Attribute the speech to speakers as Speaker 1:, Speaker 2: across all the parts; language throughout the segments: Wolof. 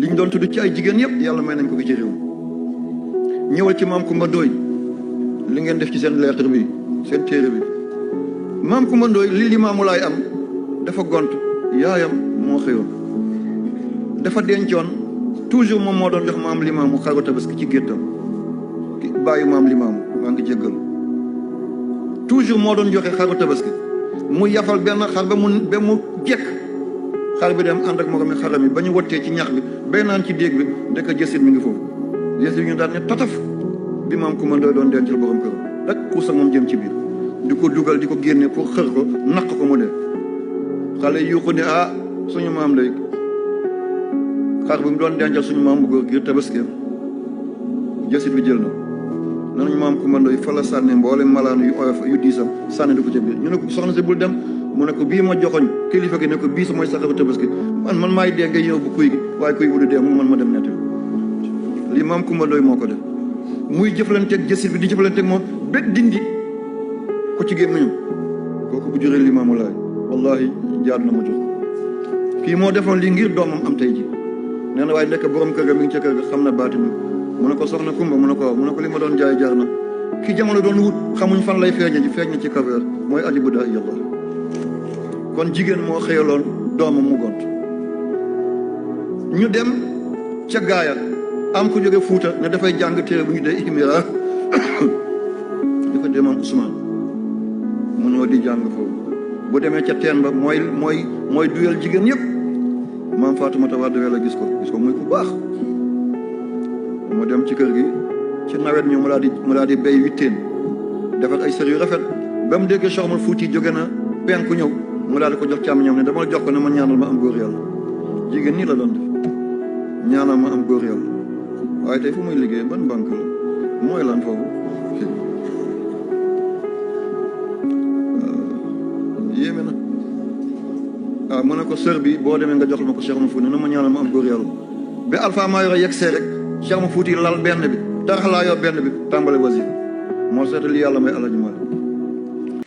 Speaker 1: liñ doon tudd ci ay jigéen yëpp yàlla may nañ ko fi ci réew ñëwal ci maam Kumba Ndooy li ngeen def ci seen lettre bi seen téere bi maam Kumba Ndooy li Limaamu Laay am dafa gont yaayam moo xëyoon dafa dencoon toujours moom moo doon jox maam Limaamu xaru tabaski ci géttam bàyyi maam Limaamu maa ngi jéggal toujours moo doon joxe xaru tabaski mu yafal benn xar ba mu jekk xar bi dem ànd ak moromi xaram yi ba ñu wottee ci ñax bi bay naan ci déeg bi ndeka jësit mi ngi foofu jësit ñu daan ne tataf bi maam Kumba Ndooy doon dencal borom kër rek xuus ak moom jëm ci biir di ko dugal di ko génne pour xër ko naq ko mu dee xale yuuxu ne suñu maam lay xar bi mu doon dencal suñu maam bu góor gi tabaskeem jësit bi jël na nañu maam Kumba Ndooy fa la sànni mboole malaanu yu oyof yu diisam sànni di ko ca biir ñu ne ko soxna si bul dem mu ne ko bii ma joxoñ kilifa gi ne ko bii sa mooy saxaru tabaski man maay dee nga ñëw bu kuy gi waaye kuy bu du dee mu man ma dem netti lii maam Kumba Ndooy moo ko def muy jëflanteeg jësit bi di jëflanteeg moom bet dindi ko ci gémmiñam kooku bu juree Limaamu Laay wallahi jaadu na ma jox kii moo defoon lii ngir doomam am tey ji nee na waaye nekk borom kër ga mi ngi ca kër ga xam na baati mu ne ko soxna Kumba mu ne ko waaw mu ne ko li ma doon jaay jaar na ki jamono doon wut xamuñ fan lay feeñe ji feeñ na ci kaver mooy aji bu daa yàlla kon jigéen moo xëyaloon doomam mu gont ñu dem ca gaaya am ku jóge Fuuta ne dafay jàng téere bu ñu dee Ihmira di ko demam Ousmane mu ñëw di jàng foofu bu demee ca teen ba mooy duyal jigéen yëpp maam Faatumata Wade la gis ko muy ku baax mu dem ci kër gi ci nawet ñu mu daal di béy witteen defar ay sër yu rafet ba mu déggee Cheikh Omar Fouti jóge na penku ñëw mu daal di ko jox càmmiñam ne dama jox ko ne ma ñaanal ma am góor yàlla jigéen nii la doon def ñaanal ma am góor yàlla waaye tey fu muy liggéey ban banque la mooy lan foofu yéeme na mu ne ko sër bi boo demee nga joxal ma ko Cheikh Omar Fouti ne ma ñaanal ma am góor yàlla ba Alpha Mayoro yegg see rek Cheikh Omar Fouti lal benn bi taraxalaa yoo benn bi tàmbale wasif moo seeta li yàlla may Alaaji Maalik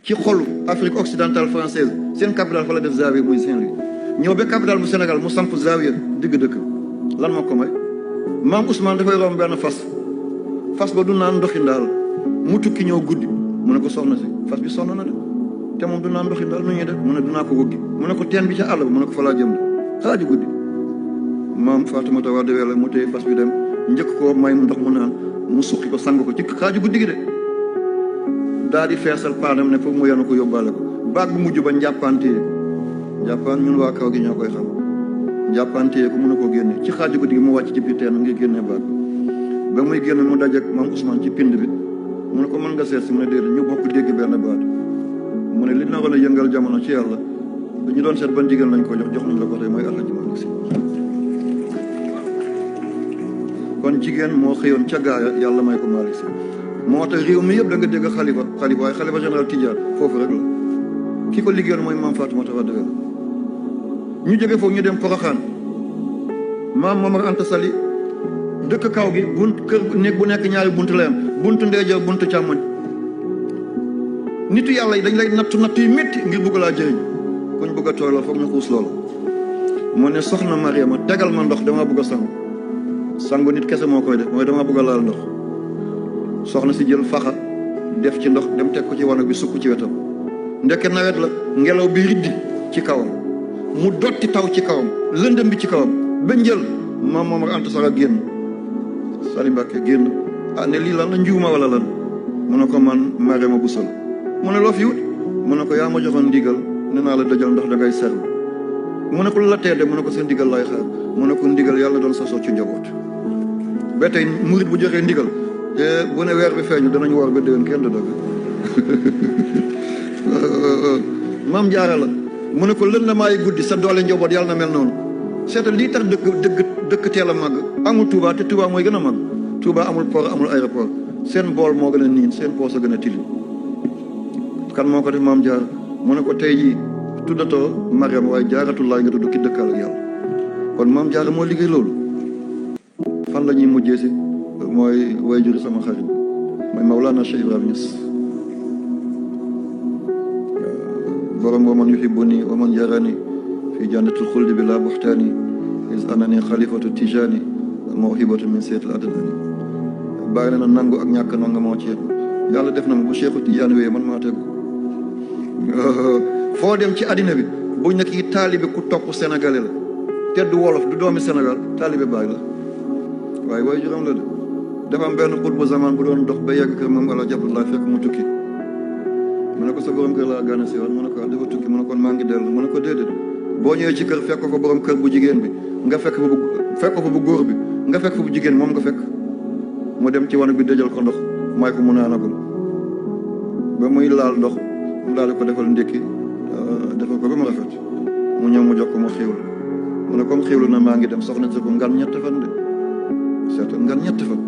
Speaker 1: ci xolu Afrique occidentale française seen capitale fa la def zawiya muy Saint-Louis ñëw ba capitale bu Sénégal mu samp zawiya digg dëkk lan moo ko may maam Ousmane dafay romb benn fas ba du naan ndoxi ndaal mu tukki ñëw guddi mu ne ko soxna si fas bi sonn na de te moom du naan ndoxi ndaal nu ñuy def mu ne dinaa ko wëggi mu ne ko teen bi ca àll ba mu ne ko fa laa jëm de xaaju guddi maam Faatumata Wade la mu téye fas bi dem njëkk koo may ndox mu naan mu suqi ko sang ko ci xaaju guddi gi de daal di feesal paanam ne foofu mu yenu ko yóbbaale ko baag bu mujj ba njàppantee njàppaan ñun waa kaw gi ñoo koy xam njàppantee ko mun na koo génne ci xaaju guddi gi mu wàcc ci biir teen ngir génne baag ba muy génn mu dajeek maam Ousmane ci pind bi mu ne ko mën nga seet si mu ne déedéet ñu bokk dégg benn baat mu ne li naroon a yëngal jamono ci yàlla ñu doon seet ban digal nañ ko jox nañ la ko tey mooy Alaaji Maalik Si kon jigéen moo xëyoon ca gaaya yàlla may ko Maalik Si moo tax réew mi yëpp da nga dégg xalifa waaye xalifa général Tidiane foofu rek la ki ko liggéeyoon mooy maam Faatumata Wade ñu jóge foofu ñu dem Poroxaan maam Momar Anta Sali dëkk kaw gi kër néeg bu nekk ñaari bunt la am buntu ndeyjoor buntu càmmoñ nitu yàlla yi dañ lay nattu yu métti ngir bëgg laa jëriñ kuñ bëgg a tooyloo foog ñu xuus loolu mu ne soxna Mariama tegal ma ndox dama bëgg a sangu nit kese moo koy def mooy dama bëgg a laal ndox soxna si jël faxa def ci ndox dem teg ko ci wanag bi sukk ci wetam ndeke nawet la ngelaw bi riddi ci kawam mu dotti taw ci kawam lëndëm bi ci kawam ba njël maam Momar Anta Sali génn Sali Mbàkke génn ne lii lan la njuuma wala lan mu ne ko man Mariama Bousso mu ne loo fi wut mu ne ko yaa ma joxoon ndigal ne naa la dajal ndox da ngay serlu mu ne ko lu la tee de mu ne ko seen ndigal lay xaar mu ne ko ndigal yàlla doon sosoo ci njaboot ba tey murit bu joxee ndigal te bu ne weer bi feeñu danañu war ba déwén kenn du dëgg maam jaara la mu ne ko lën na maay guddi sa doole njaboot yàlla na mel noonu seetal lii tax dëkk teel a màgg amul Touba te Touba mooy gën a màgg Touba amul port amul aéroport seen bool moo gën a niin seen poos a gën a tilim kan moo ko def maam jaara mu ne ko tey jii tuddatoo Mariam waaye jaaratullaay nga tudd ki dëkkaal ak yàlla kon maam jaara moo liggéey loolu fan la ñuy mujjee si mooy way juri sama xarit mooy Mawlana Cheikh Ibrahima Niass borom wa man yuhibbuni wa man yarani fi jannatil xuldi bi la buxtaani is anani xalifatu tijani mawhibatu min seetal adnani bàyyi na nangu ak ñàkk nangu moo ci yàlla def na ma bu Cheikhu Tidiane wéyee man maa tegu foo dem ci àddina bi buñ ne kii taalibe ku topp sénégalais la te du wolof du doomi Sénégal taalibe Baay la waaye waaye juróom la de dafa am benn xut bu zaman bu doon dox ba yegg kër moom Alaaji Abdoulaye fekk mu tukki mu ne ko sa borom kër laa gane si woon mu ne ko dafa tukki mu ne kon maa ngi dellu mu ne ko déedéet boo ñëwee ci kër fekk ko fa borom kër bu jigéen bi nga fekk ko fa bu góor bi nga fekk fa bu jigéen moom nga fekk mu dem ci wanag bi dëjal ko ndox may ko mu naanagul ba muy laal ndox mu daal di ko defal ndékki defal ko ba mu rafet mu ñëw mu jox ko mu xiiwlu mu ne comme xiiwlu na maa ngi dem soxna si ko ngan ñetti fan de seet ngan ñetti fan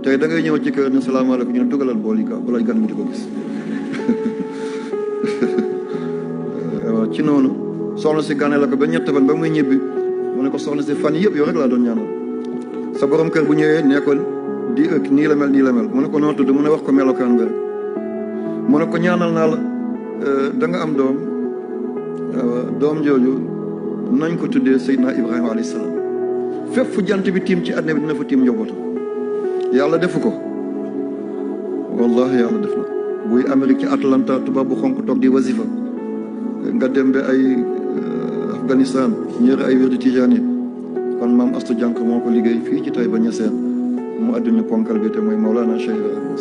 Speaker 1: tey da ngay ñëw ci kër ne salaamaaleykum ñu ne dugalal bool yi ka balay gan mi di ko gis waaw ci noonu soxna si gane la ko ba ñetti fan ba muy ñibbi mu ne ko soxna si fan yëpp yow rek laa doon ñaanal sa borom kër bu ñëwee nekkoon di ëkk nii la mel nii la mel mu ne ko noo tudd mu ne wax ko melokaan bi mu ne ko ñaanal naa la da nga am doom doom jooju nañ ko tuddee Seydina Ibrahima alayhi salaam fépp fu jant bi tiim ci àddina bi dina fa tiim njabootam yàlla defu ko wallahi yàlla def na buy Amérique ci Atlanta tubaab bu xonk toog di wasifa nga dem ba ay Afghanistan ñëri ay wér di tijaan yi kon maam Astu Jànq moo ko liggéey fii ci Taïba Niassène mu àdduna ponkal bi te mooy Mawlana Cheikh Ibrahima